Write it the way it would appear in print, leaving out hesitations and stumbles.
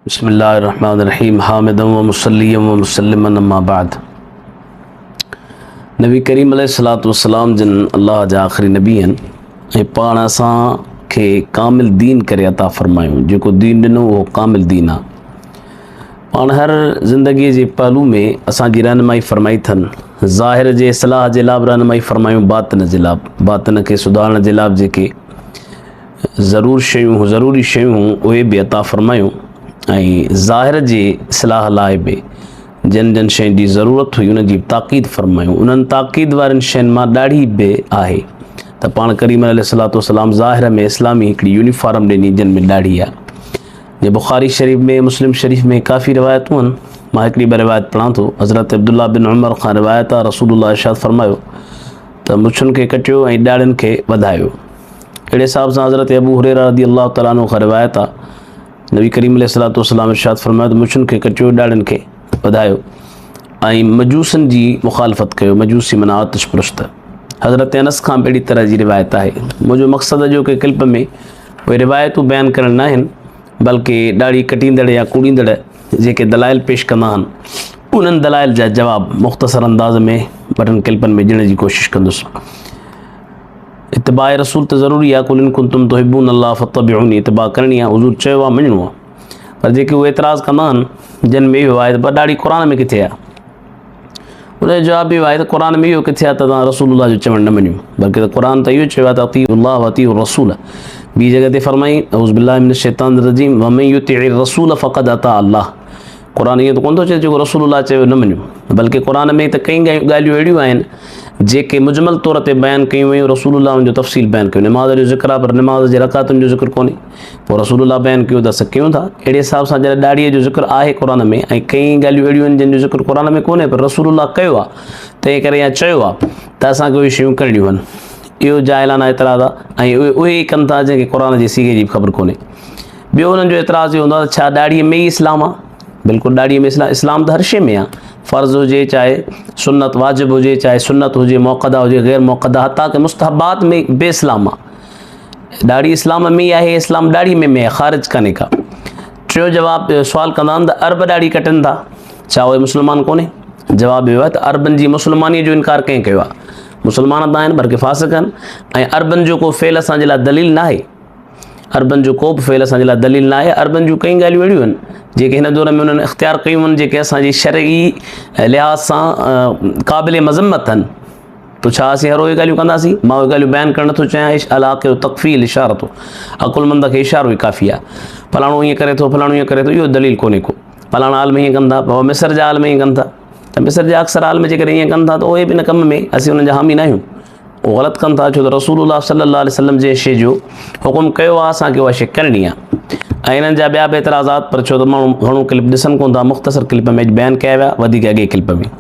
بسم الله الرحمن الرحيم حامدا ومصليا ومسلما اما بعد نبي ڪريم عليه الصلوة والسلام جن الله جا آخري نبي آهن ۽ پاڻ اسان کي ڪامل دين ڪري عطا فرمايو جيڪو دين ڏنو اهو ڪامل دين آهي پاڻ هر زندگي جي پهلو ۾ اسان جي رهنمائي فرمائي اٿن ظاهر جي اصلاح جي لاء به رهنمائي فرمايون باطن جي لاء باطن کي سڌارڻ جي لاء جيڪي ضرور شيون ضروري شيون اهي به عطا فرمايون ۽ ظاهر جي اصلاح لاء به جن جن شين جي ضرورت هئي انهن جي تاڪيد فرمايون انهن تاڪيد وارين شين مان ڏاڙهي به آهي ته پاڻ ڪريم عليه الصلوة والسلام ظاهر ۾ اسلامي هڪڙي يونيفارم ڏني جن ۾ ڏاڙهي آهي جي بخاري شريف ۾ مسلم شريف ۾ ڪافي روايتون آهن مان هڪڙي ٻه روايت پڙهان ٿو حضرت عبدالله بن عمر کان روايت آهي رسول الله ارشاد فرمايو ته مڇن کي ڪٽيو ۽ ڏاڙهين کي وڌايو اهڙي حساب سان حضرت ابو هريره رضي الله تعالٰي عنه کان روايت آ نبي ڪريم عليه الصلوة والسلام ارشاد فرمايو ته مڇن کي ڪٽيو ڏاڙهين کي وڌايو ۽ مجوسن جي مخالفت ڪيو مجوسي معنيٰ آتش پرست حضرت انس کان به اهڙي طرح جي روايت آهي منهنجو مقصد اڄوڪي ڪلپ ۾ اهي روايتون بيان ڪرڻ نه آهن بلڪه ڏاڙهي ڪٽيندڙ يا ڪوڙيندڙ جيڪي دلائل پيش ڪندا آهن انهن دلائل جا جواب مختصر انداز ۾ ٻٽن ڪلپن ۾ ڏيڻ جي ڪوشش ڪندس اتباع رسول ته ضروري آهي قل ان ڪنتم تحبون الله فاتبعوني اتباع ڪرڻي آهي حضور چيو آهي مڃڻو آهي پر جيڪي اهي اعتراض ڪندا آهن جن ۾ اهو آهي ته پر ڏاڙهي قرآن ۾ ڪٿي آهي ان جو جواب اهو آهي ته قرآن ۾ اهو ڪٿي آهي ته توهان رسول الله جو چوڻ نه مڃو بلڪه ته قرآن ته اهو چيو آهي ته اطيعوا الله واطيعوا الرسول ٻي جڳهه تي فرمائي اعوذ بالله من الشيطان الرجيم ومن يطع الرسول فقد اطاع الله قرآن ائين ته ڪونه ٿو چئي جيڪو رسول الله چيو نه مڃو بلڪه قرآن ۾ ته ڪئي ڳالهيون اهڙيون آهن جيڪي مجمل طور تي بيان ڪيون ويون رسول الله ان جو تفصيل بيان ڪيو نماز جو ذڪر آهي پر نماز جي رڪعتن جو ذڪر ڪونهي پوء رسول الله بيان ڪيو ته اسان ڪيون ٿا اهڙي حساب سان جڏهن ڏاڙهيء جو ذڪر آهي قرآن ۾ ۽ ڪئي ڳالهيون اهڙيون آهن جن جو ذڪر قرآن ۾ ڪونهي پر رسول الله ڪيو آهي تنهن ڪري يا چيو آهي ته اسان کي اهي شيون ڪرڻيون آهن اهو جاهلانه اعتراض آهي ۽ اهي ئي ڪن ٿا جنهن کي قرآن جي صيغي جي به خبر ڪونهي ٻيو انهن جو اعتراض اهو هوندو آهي ته ڇا ڏاڙهيء ۾ ئي اسلام آهي؟ بلڪل ڏاڙهيء ۾ اسلام اسلام ته هر شيء ۾ آهي فرض هجي چاهي سنت واجب هجي چاهي سنت هجي موقده هجي غير موقده حتيٰ ڪه مستحبات ۾ به اسلام آهي ڏاڙهي اسلام ۾ ئي آهي اسلام ڏاڙهي ۾ ۾ آهي خارج ڪانهي ڪا ٽيون جواب سوال ڪندا آهن ته عرب ڏاڙهي ڪٽن ٿا ڇا اهي مسلمان ڪونهي جواب اهو آهي ته عربن جي مسلمانيء جو انڪار ڪنهن ڪيو آهي مسلمان ته آهن بلڪه فاسق آهن ۽ عربن جو ڪو فعل اسان جي لاء دليل نه آهي عربن جو ڪو به فعل اسان جي لاء دليل نه آهي. عربن جون ڪئين ڳالهيون اهڙيون آهن جيڪي هن دور ۾ انهن اختيار ڪيون آهن جيڪي اسان جي شرعي لحاظ سان قابل مذمت آهن. تو ڇا اسين هر اهي ڳالهيون ڪنداسين؟ مان اهي ڳالهيون بيان ڪرڻ نٿو چاهيان. العاقل تڪفي الاشارة عقلمند کي اشارو ئي ڪافي آهي. فلاڻو ائين ڪري ٿو فلاڻو ائين ڪري ٿو اهو دليل ڪونهي ڪو. فلاڻا عالم ائين ڪن ٿا بابا مصر جا عالم ائين ڪن ٿا ته مصر جا اڪثر عالم جيڪڏهن ائين ڪن ٿا ته اهي به ان ڪم ۾ اسين انهن جا حامي نه آهيون. اهو غلط ڪن ٿا ڇو ته رسول الله صلي الله عليه وسلم جنهن شيء جو حڪم ڪيو آهي اسان کي اها شيء ڪرڻي آهي ۽ انهن جا ٻيا به اعتراضات پر ڇو ته ماڻهو گهڻو ڪلپ ڏسن ڪونه ٿا مختصر ڪلپ ۾ اڄ بيان ڪيا ويا وڌيڪ اڳئين ڪلپ ۾.